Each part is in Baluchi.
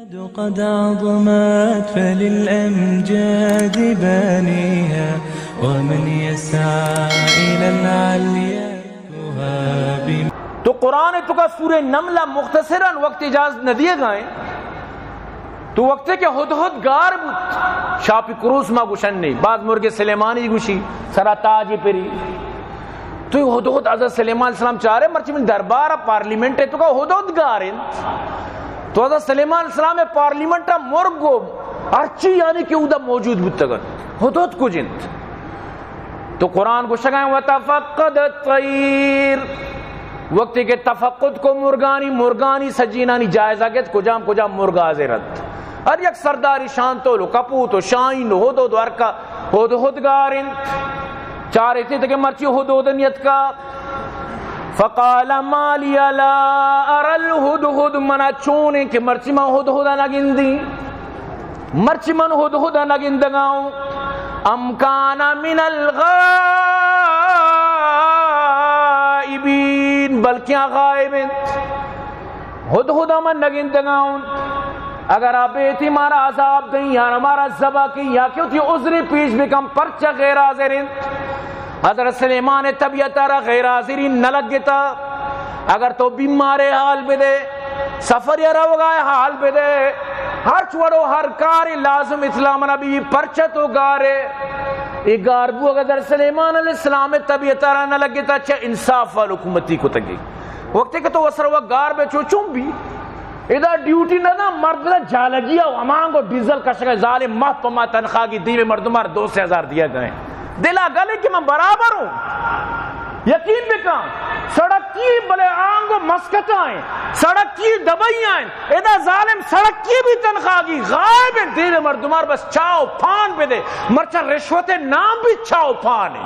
قد عظمت فللأمجاد بانيها، ومن يسعى إلى العليا يهاب. تو قرآن تو کا سورہ نملہ مختصراً وقت اجازت نہ دیے گئے. تو وقتے کہ ہدہد گار بوت، شاپی کروس ما گوشن نہیں، بعض مرگ سلیمانی گوشی، سرا تاج پری. تو ہدہد حضرت سلیمان علیہ السلام چارے، مرچی من دربار پارلیمنٹ ہے، تو کا ہدہد گار انت. تو حضرت سلیمان علیہ السلام پارلیمنٹ مرگ و ہرچی یعنی کہ اودا موجود بوتگن، ہدہد کج انت. تو قرآن گوشگا ہیں، وتفقد الطیر، وقتی کہ تفقد کو مرگانی، مرگانی سجینانی جائزہ گت، کجام کجام مرگ حاضر انت. ہر یک سرداری شانتول و کپوت و شاہین و ہدہد و ہرکا ہدہد گار انت. چارے تھے کہ مرچی ہدہد نیت کا. فقال ما لی لا اری الہدہد، منا چونیں کہ مرچی ما ہدہد نگندی. مرچی من ہدہد نگندگاؤں. ام کان من الغائبین، بلکہ آ غائب انت. ہدہد من نگندگاؤں. اگر آ بیتی مارا عذاب دیں یا مارا ذبح کی یا کہ وتی عذر پیش بکن، پرچہ غیر حاضر انت. حضرت سلیمان طبیعت را غیر حاضری نہ لگتا. اگر تو بیمارے حال بدے، سفر یا روگا حال بدے، ہر چوڑو ہر کار لازم اسلام نبی، پرچہ تو گارے. اے گار بو اگر سلیمان علیہ السلام طبیعت را نہ لگتا، چہ انصاف وال حکومتی کتگی. وقتی کہ تو وسر و گار بے چو چون بی، ادا ڈیوٹی نہ دا، مرد بدا جالگی او امانگو ڈیزل کشگا، ظالم، ماہ پہ ماہ تنخواہ کی دیوے مردم مار دو سے ہزار دیا گئے. دلا گلے کہ من برابر ہوں. یقین بکن، سڑکی بلے آنگو مسکت آئیں، سڑکی دبئی آئیں، ادا ظالم سڑکی بھی تنخواہ کی غائب ہیں، دیوے مردمار بس چاو پان بدے، مرچا رشوت نام بھی چاو پانی.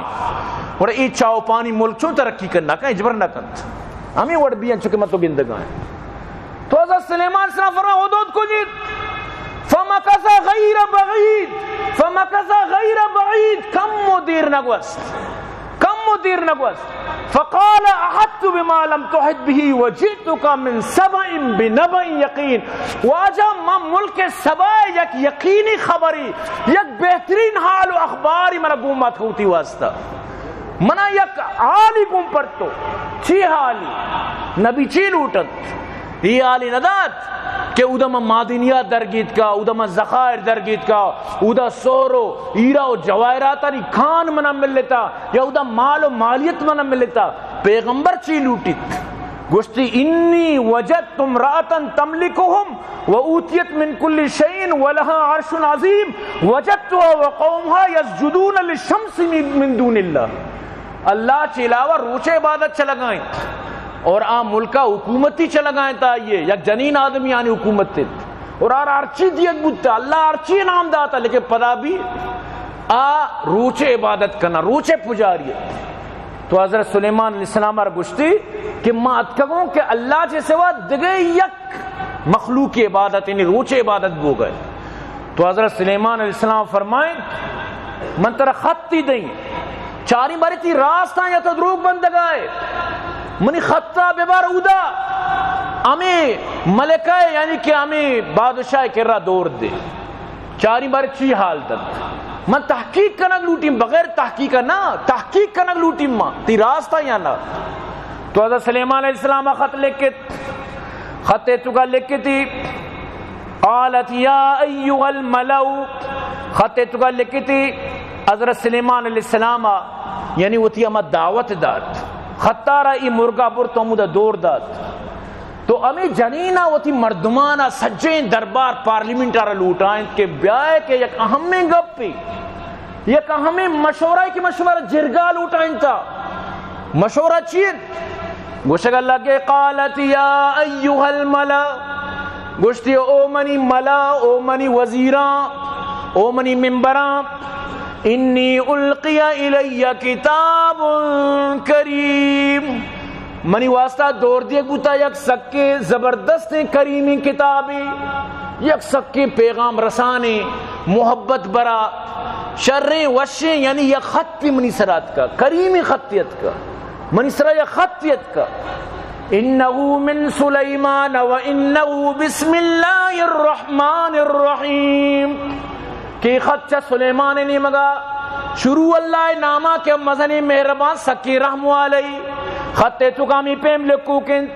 اور ای چاو پانی ملک چون ترقی کرنا کا اجبر نہ کنت. ہمیں وڑ بھی انچو کہ من تو گندگا ہیں. تو حضرت سلیمان سلام فرما ہدہد کو جیت. فمکث غیر بعید، فمکث غیر بعید، کم و دیر نگوست، کم و دیر نگوست. فقال احطت بما لم تحط به وجئتک من سبأ بنبأ یقین. واجہ، ما ملک سبا یک یقینی خبری، یک بہترین حال و اخباری منا گومات ہوتی واسطہ. منا یک حالی گون پرتو. چی حالی؟ نبی چی لوٹت؟ ای حالی ندات کہ اودا ما معدنیات درگیت کا، اودا ما ذخائر درگیت کا، اودا سہر و ہیرا و جواہراتانی کان منا ملتا، یا اودا مال و مالیت منا ملتا. پیغمبر چی لوٹیت؟ گوشتی، انی وجدت امرأة تملکهم وأوتيت من كل شيء ولها عرش عظيم وجدتها وقومها يسجدون للشمس من دون الله. اللہ چہ علاوہ روچ عبادت چہ لگائیں اور آ ملکا حکومتی چہ لگائیں تا یہ یک جنین آدمی آنی حکومت تھی اور آر ہرچی دیگ بوتا، اللہ ہرچی انعام داتا، لیکن پدا بھی آ روچ عبادت کنا، روچ پجاری. تو حضرت سلیمان علیہ السلام آر گوشتی کہ ما اتکگوں کہ اللہ چہ سوا دگہ یک مخلوق عبادت، یعنی روچ عبادت بو گئے. تو حضرت سلیمان علیہ السلام فرمائیں، من ترا خطی دیں، چاری باری تی راست آں یا تو دروگ بندگائے، منی خطا ببر اودا، ہمیں ملکہ یعنی کہ ہمیں بادشاہ کرا دور دے. چاری بار چی حال دنت؟ من تحقیق کنگ لوٹیم، بغیر تحقیق نہ، تحقیق کنگ لوٹیم ما، تی راست یا نہ. تو حضرت سلیمان علیہ السلام خط لکھت، خط تو کا لکھتی، قالت یا ایها الملأ، خط تو کا لکھتی، حضرت سلیمان علیہ السلام، یعنی وتی ہما دعوت دات، خطارا ای مرگا برت ہمودا دور دات. تو ہمے جنینا وتی مردمانا سجیں دربار پارلیمنٹ آرا لوٹائینت کہ بیائے کہ یک اہمیں گپے، یک اہمیں مشورہ کہ من شمارا جرگا لوٹائینتا. مشورہ چی انت؟ گوشگا لگے، قالت یا ایها الملأ، گوشتی، او منی ملا، او منی وزیراں، او منی ممبراں، انی القی الی کتاب کریم، منی واسطہ دور دیگ بوتا یک سکیں زبردستیں کریمیں کتابے، یک سکیں پیغام رسانیں، محبت برا، شریں وشیں، یعنی یک خطے منی سرا اتکا، کریمیں خطے اتکا، منی سرا یک خطے اتکا. انه من سلیمان و انه بسم اللہ الرحمن الرحیم۔ کہ خط چہ سلیمان نیمگا، شروع اللہ ناما کہ مزنی مہربان سکی رحم والی۔ خط تو کامی پیم لکھو کنت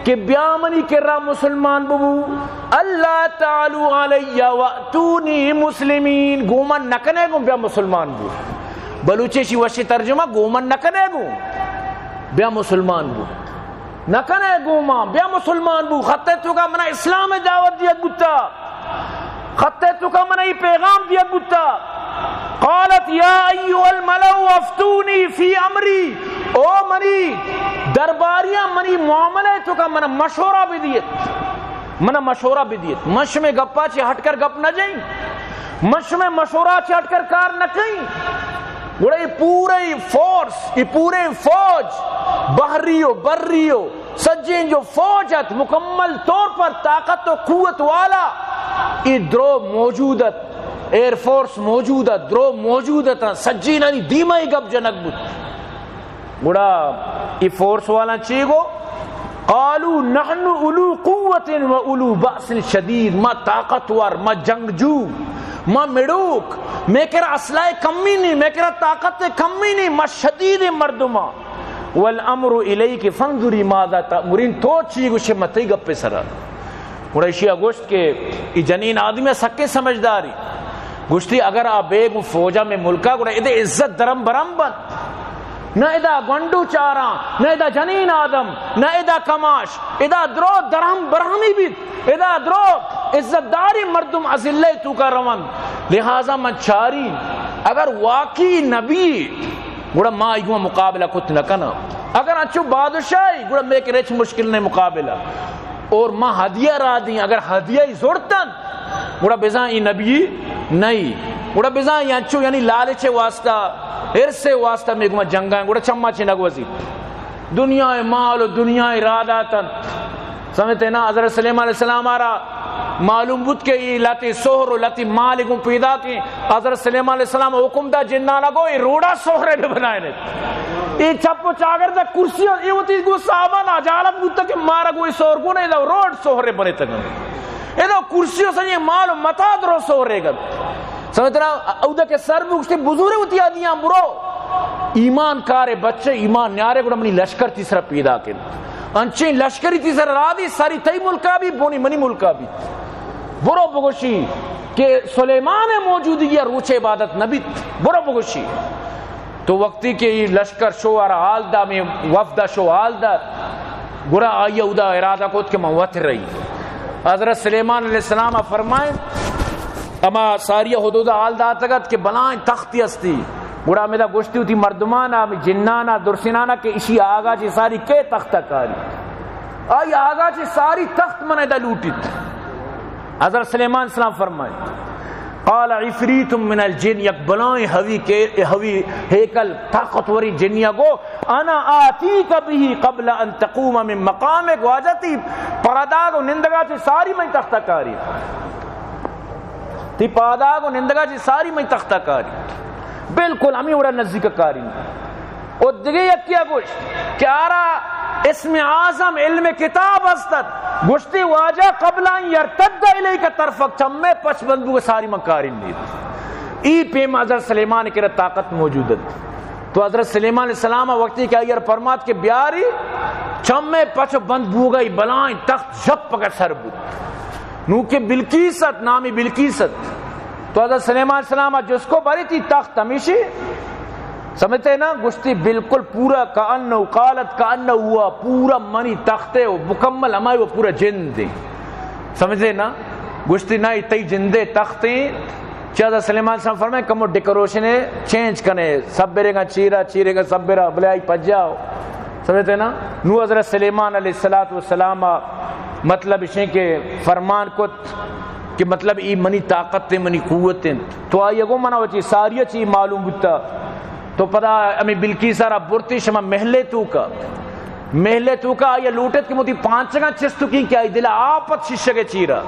کہ بیا منی کرا مسلمان ببو۔ اللہ تعالی علی واتونی مسلمین۔ گومن نکنے گو بیا مسلمان بو۔ بلوچی شی وشی ترجمہ، گومن نکنے گو بیا مسلمان بو۔ نکنے گوما، بیا مسلمان بو۔ خطے توکا منا اسلام دعوت دیگ بوتا۔ خطے توکا منا ای پیغام دیگ بوتا۔ قالت یا ایها الملأ افتونی فی امری۔ او منی درباریاں، منی معاملے توکا منا مشورہ بدیت۔ منا مشورہ بدیت۔ من شمے گپا چی ہٹ کر گپ نہ جائیں۔ من شمے مشورہ چی ہٹ کر کار نہ کئیں۔ گڑا یہ پورے فورس، یہ پورے فوج، بحری و بری و سجین جو فوج ات، مکمل طور پر طاقت و قوت والا، یہ درو موجود ات، ایئر فورس موجود ات، درو موجود ات، سجینانی دیما یہ گپ جنگ بوت۔ گڑا یہ فورس والا چی گو؟ قالوا نحن اولو قوة و اولو بأس شدید، ما طاقتور، ما جنگجو، ما مڑوک، مے کرا اسلحہ کمی نہیں، مے کرا طاقت کمی نہیں، ما شدید مردما۔ والامر الیک فانظری ماذا تأمرین، تو چی گوشے متی گپے سرا۔ گڑا ایشی ء گوشت کہ ای جنین آدمی سکیں سمجھداری۔ گوشتی اگر آ بیگ فوجا میں ملکا گڑا ادے عزت درم برم بند۔ نہ ادا گونڈو چاراں، نہ ادا جنین آدم، نہ ادا کماش، ادا درو درہم برہمی بیت، ادا درو عزت داری مردم ازلے توکا روند۔ لہذا من چاری اگر واقعی نبی گڑا ما ایگو مقابلہ کت نہ کناں۔ اگر انچو بادشاہی گڑا میں کہ رچ مشکل نہیں مقابلہ۔ اور ما ہدیہ را دیں، اگر ہدیہ ہی زڑتن گڑا بزاں ای نبی نہیں، گڑا بزاں ای انچو یعنی لالچ واسطہ، حرص واسطہ میگو ما جنگاں، گڑا چما چہ نگوزی۔ دنیا مال و دنیا را داتن۔ سمجھتے نا؟ حضرت سلیمان علیہ السلام آرا معلوم بود کہ ای لتی سہر و لتی مال گوں پیدا کی۔ حضرت سلیمان علیہ السلام حکم دا جنانا گو ای روڑا سہرے بہ بنائنے۔ ای چپ و چاگر دا کرسی و ای وتی گو سامان اجالت بوتا کہ مارا گو ای سہر گو نے دا روڑ سہرے بنے تگن۔ ادا کرسی و سجیں مال و متا درو سہرے گت۔ سمجھتے نا؟ اودا کہ سر بگشتے بزور وتی آدیاں برو۔ ایمان کارے بچے، ایمان نیارے گڑا منی لشکر تیسرا پیدا کن۔ انچیں لشکری تیسرا را دی، ساری تئی ملکا بھی، بونی منی ملکا بھی۔ برو بگوشی کہ سلیمان موجودگی روچ عبادت نبیت۔ برو بگوشی۔ تو وقتی کہ ای لشکر شو آرا حال دا، میں وفد شو حال دا، گڑا آئی اودا ارادہ کت کہ من وت رہی۔ حضرت سلیمان علیہ السلام فرمائیں، اما ساری حدود حال داتگت کہ بلائیں تختی استی۔ گڑا ہمدا گوشتی وتی مردمانا، ہمے جنانا، درسینانا کہ اشی آگا چی ساری کے تخت کاری؟ آئی آگا چی ساری تخت من ادا لوٹیت۔ حضرت سلیمان السلام فرمائے، قال عفریت من الجن، یک بلائیں ہوی کے، ہوی ہیکل طاقتوری جنیا گو، انا آتیک به قبل ان تقوم من مقامک، واجہ تی پاداگ و نندگا چی ساری من تخت کاری۔ تی پاداگ و نندگا چی ساری من تخت کاری۔ بالکل ہمیں وڑا نزدیک کاری۔ و دگہ یکیا گوشت کہ آرا اسم اعظم علم کتاب استت۔ گوشتی واجہ قبل ان یرتد الیک طرفک، چمے پچ بند بو ساری من کاری نیت۔ ای پیم حضرت سلیمان کرا طاقت موجود ات۔ تو حضرت سلیمان علیہ السلام وقتی کہ آئی ار پرمات کہ بیاری، چمے پچ بند بوگئی بلائیں تخت ژپ پکر سر بود۔ نو کہ بلقیس ات، نامی بلقیس ات۔ تو حضرت سلیمان علیہ السلام جس کو بری تی تخت ہمیشی، سمجھتے نا؟ گوشتی بالکل پورا کانہ، قالت کانہ ہوا، پورا منی تخت ہے، و مکمل ہمائی و پورا جند ہے۔ سمجھتے نا؟ گوشتی نا، ای تئی جندے تخت ہیں۔ چہ حضرت سلیمان السلام فرمائے، کمو ڈیکوریشن ہے، چینج کنے، سبرے گا چیرا، چیرے گا سبرا، بلے آئی پجاؤ۔ سمجھتے نا؟ نو حضرت سلیمان علیہ الصلوۃ والسلام مطلب اشیں کہ فرمان کت کہ مطلب ای منی طاقت ہیں، منی قوت ہیں۔ تو آئی اگو منا وچی ساری چی معلوم بوتا۔ تو پدا ہمیں بلقیس را برتی شما محلے توکا۔ محلے توکا آئی لوٹت کہ موتی پانچگاں چست کی کہ آئی دل آپت شیشگ چیرا۔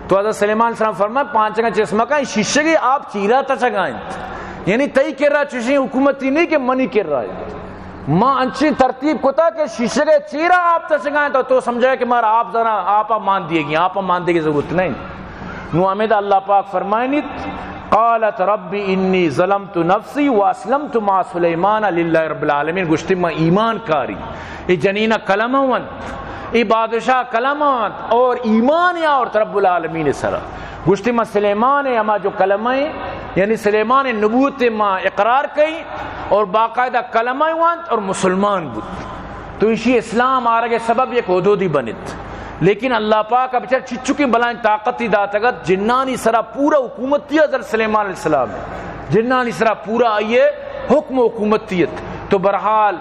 تو حضرت سلیمان السلام فرمائے، پانچگاں چست مکن، شیشگ آپ چیرا تچگائیں۔ یعنی تئی کرا چشیں حکومتی نہیں کہ منی کرا ہے۔ ما انچیں ترتیب کتا کہ شیشگ ءِ چیرا آپ تچگا انت، تو، تو سمجھے کہ مارا آپ زنا، آپ ءَ مان دیگی، آپ ءَ مان دیگی ضرورت نہیں۔ نو ہمیں دا اللہ پاک فرمائنیت، قالت رب انی ظلمت نفسی واسلمت مع سلیمان للہ رب العالمین، گوشتی من ایمان کاری، اے جنین کلمہ ونت، اے بادشاہ کلمہ ونت اور ایمان یا اور رب العالمین سرا۔ گوشتی من سلیمان ءِ ہما جو کلمہ ایں، یعنی سلیمان ءِ نبوت ءَ ما اقرار کئی اور باقاعدہ کلمہ وانت اور مسلمان بوت۔ تو ایشی اسلام آرگ ءِ سبب یک حدودی بنت۔ لیکن اللہ پاک ءَ بچار چچکیں بلائیں طاقتی داتگ ات، جنانی سرا پورا حکومتی حضرت سلیمان علیہ السلام، جنانی سرا پورا آئی ءِ حکم و حکومتی ات۔ تو بہرحال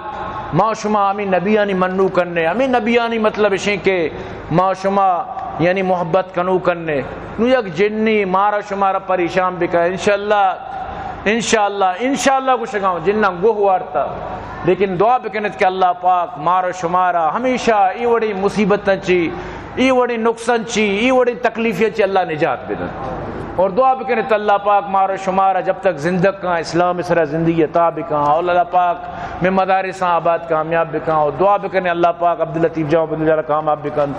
ما شما ہمیں نبیانی منو کنے، ہمیں نبیانی مطلب اشیں کہ ما شما یعنی محبت کنو کنے۔ نو یک جنی مارا شمارا پریشان بکا۔ انشاءاللہ، انشاءاللہ، انشاءاللہ گوشگاں جناں گوہ وارتا۔ لیکن دعا بکنت کہ اللہ پاک مارا شمارا ہمیشہ ای وڑی مصیبتاں چی، ای وڑی نقصان چی، ای وڑی تکلیفیں چی اللہ نجات بدنت۔ اور دعا بکنت اللہ پاک مارا شمارا جب تک زندگ کاں اسلام سرا زندگی عطا بکاں۔ اور اللہ پاک میں مدارساں آباد کامیاب بکاں۔ اور دعا بکنے اللہ پاک عبداللطیف جان بندیال کامیاب بکن۔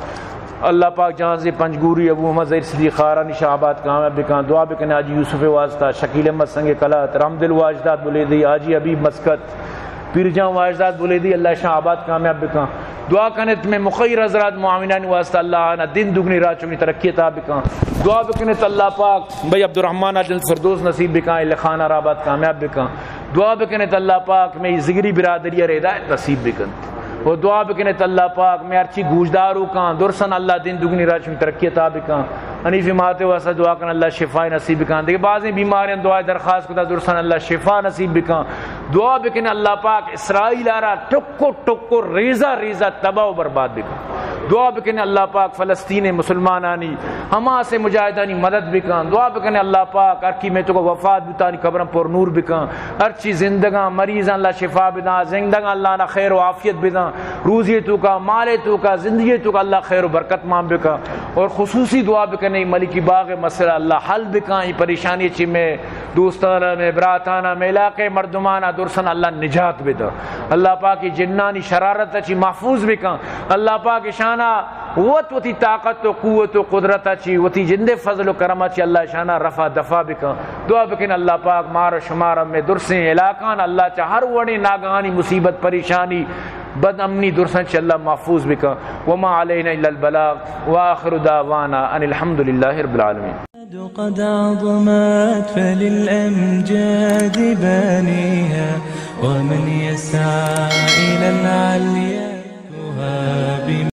اللہ پاک جہانزیب پنجگوری، ابو محمد ظہیر صدیق خارانی شاہ آباد کامیاب بکن۔ دعا بکنے حاجی یوسف واسطہ، شکیل احمد سنگ کلات، رحمدل واجداد بلیدی، حاجی حبیب مسکت، پیر جان واجداد بلیدی، اللہ شاہ آباد کامیاب بکن۔ دعا کنت میں مخیر حضرات معاونانی واسطہ، اللہ آنا دین دگنی راہ چگنی ترقی عطا بکن۔ دعا بکنت اللہ پاک بھائی عبدالرحمن آ جنت فردوس نصیب بکن، اہل خانہ را آباد کامیاب بکن۔ دعا بکنت اللہ پاک میں ذگری برادری ءَ ہدایت نصیب بکنت۔ و دعا بکنت اللہ پاک میں ہرچی گوشدارو کاں درسن اللہ دین دگنی راہ چگنی ترقی عطا بکن۔ حنیف ماتے واسطہ دعا کن اللہ شفا نصیب بکن۔ دیگہ بازیں بیماریاں دعا درخواست کتا درسن اللہ شفا نصیب بکن۔ دعا بکن اللہ پاک اسرائیل آرا ٹکو ٹکو ریزہ ریزہ تباہ و برباد بکن۔ دعا بکن اللہ پاک فلسطین مسلمانانی، حماس مجاہدانی مدد بکن۔ دعا بکن اللہ پاک ہر کی میں تو وفات بوتانی قبراں پر نور بکن۔ ہرچی زندگاں مریضاں اللہ شفا بداں، زندگاں اللہ نا خیر و عافیت بداں، روزی توکا، مال توکا، زندگی توکا اللہ خیر و برکت مان بکن۔ اور خصوصی دعا بکنے ملکی باغ مسئلہ اللہ حل بکن، ای پریشانی چی میں دوستانا، میں براتانا، میں علاقے مردمانا درسن اللہ نجات بداں۔ اللہ پاک ای جنانی شرارت چی محفوظ بکن۔ اللہ پاک اشانا وت وتی طاقت و قوت و قدرت چی، وتی جند فضل و کرم چی اللہ اشانا رفع دفع بکن۔ دعا بکن اللہ پاک مار و شمار میں درسیں علاقان اللہ چا ہر وڑیں ناگہانی مصیبت پریشانی بد امنی درسن چی اللہ محفوظ بکن۔ وما علینا الا البلاغ وآخر دعوانا ان الحمد لله رب العالمين۔ قد عظمت فللأمجاد بانيها، ومن يسعى إلى العليا يهاب